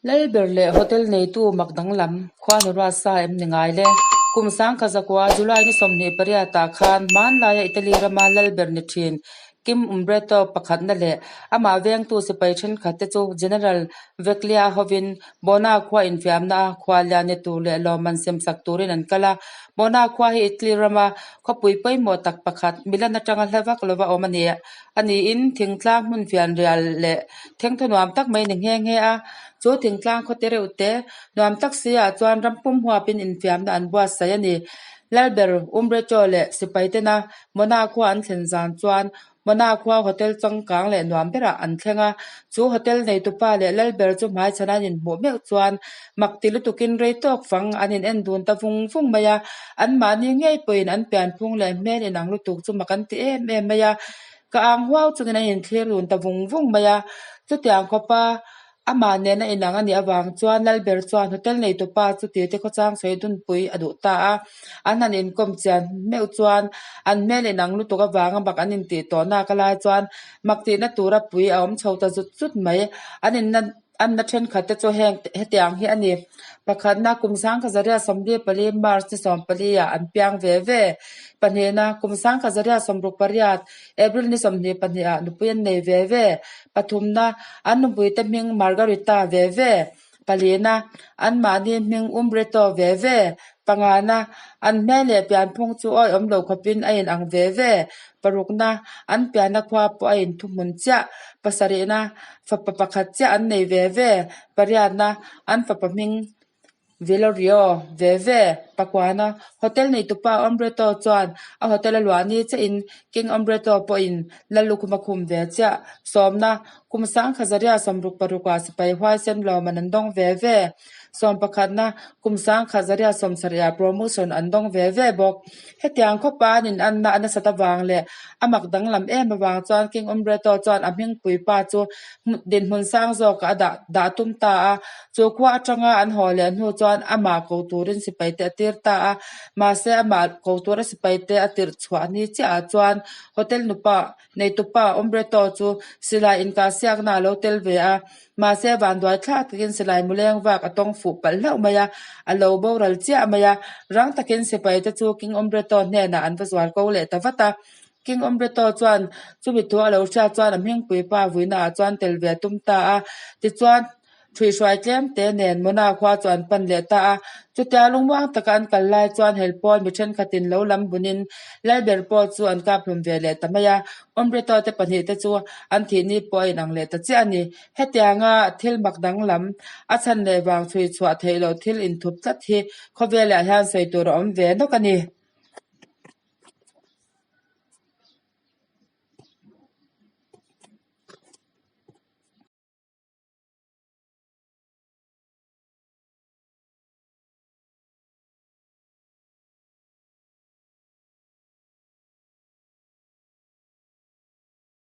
Lalber leh hotel neitu mak danglam khuanu ruatsa em ni ngai le? Kum sangkhat zakua July ni 28 ah khan hmanlaia Italy rama Lalber ni thin Kim Umberto pakhatna leh amah vengtu sipai thenkhat te chu General Veglia hovin Bona khua infiamna a khua lian ni tur leh lawmman semsak turin an kal a. Bona khua hi Italy rama khawpui pawimawh tak pakhat Milan atanga hla vak lova awm a ni. A niin thingtlang hmun fianrial leh thengthaw nuam tak mai ni nghe nghe a. Chu thingtlang khaw te reuh te nuam tak si ah chuan ram pum huapin infiamna an buatsaih a ni. Lalber Umberto leh sipai tena Mona khua an thlen zan chuan Mona khua hotel changkang leh nuam berah an thleng a. Chu hotel neitupa leh Lalber chu hmaichhan an inhmuh meuh chuan mak ti lutukin rei tawk fang an in en dun ta vung vung mai a. Anmahni ngei pawhin an pianphung leh hmel inang lutuk chu mak an ti em em mai a. Ka ang huau chungin an inthlir dun ta vung vung mai a. Chutiang khawpa Amah nena inang a nih avang chuan Lalber chuan hotel neitupa chu tite khawchang sawi dunpui a duh ta a. An han inkawm chian meuh chuan an hmel inang lutuk avanga mak an intih tawh nak a lai chuan mak tihna tura pui a awm chho ta zut zut mai. An inna anna thenkhat te chu heng hetiang hi a ni. Pakhatna, kum sangkhat zaria 44 March ni 14 ah an piang ve ve. Pahnihna, kum sangkhat zaria 68 April ni 22 ah nupui an nei ve ve. Pathumna, an nupuite hming Margarita ve ve. Palina, anmahni hming Umberto ve ve. Pangana, an hmel leh pianphung chu awihawm lo khawpin a inang ve ve. Parukna, an pianna khua pawh a inthuhmun chiah. Pasarihna, fapa pakhat chiah an nei ve ve. Pariatna, an fapa hming Vilorio, ve ve, Pakuana, hotel neitupa Umberto chuan a hotel a luah ni chiahin King Umberto pawhin Lallukhum a khum ve chiah. Sawmna, kum sangkhat zaria 66 ah sipai huaisen lawmman an dawng ve ve. Sawm pakhatna, kum sangkhat zaria 70 ah promotion an dawng ve ve bawk. Hetiang khawpa an inanna a nasat avang leh a mak danglam em avang chuan King Umberto chuan a hmingpuipa chu dinhmun sang zawkah a dah dah tum ta a. Chu khua atanga an haw leh hnu chuan amah ko turin sipai te a tir ta a. Mahse amah ko tura sipai te a tirh chhuah ni chiahah chuan hotel nupa neitupa Umberto chu silai inkahsiakna a lo tel ve a. Mahse, vanduai thlak takin silai muleng vak a tawng fuh palh hlauh mai a, a lo boral chiah mai a. Rang takin sipai te chu King Umberto hnenah an va zual ko leh ta vat a. King Umberto chuan chumi thu a lo hriat chuan a hmingpui pa vuina ah chuan tel ve a tum ta a. Tichuan, ṭhuihhruai tlem te nen Mona khua chu an pan leh ta a. Chutia lungmuang taka an kal lai chuan helpawl mi thenkhatin lo lam bunin Lalber pawh chu an kap hlum ve leh ta mai a. Umberto te pahnih te chu an thih ni pawh a inang leh ta chiah a ni. Hetianga thil mak danglam, a chhan leh vang chhui chhuah theih loh thil inthup tlat hi khawvelah hian sawi tur a awm ve nawk a ni.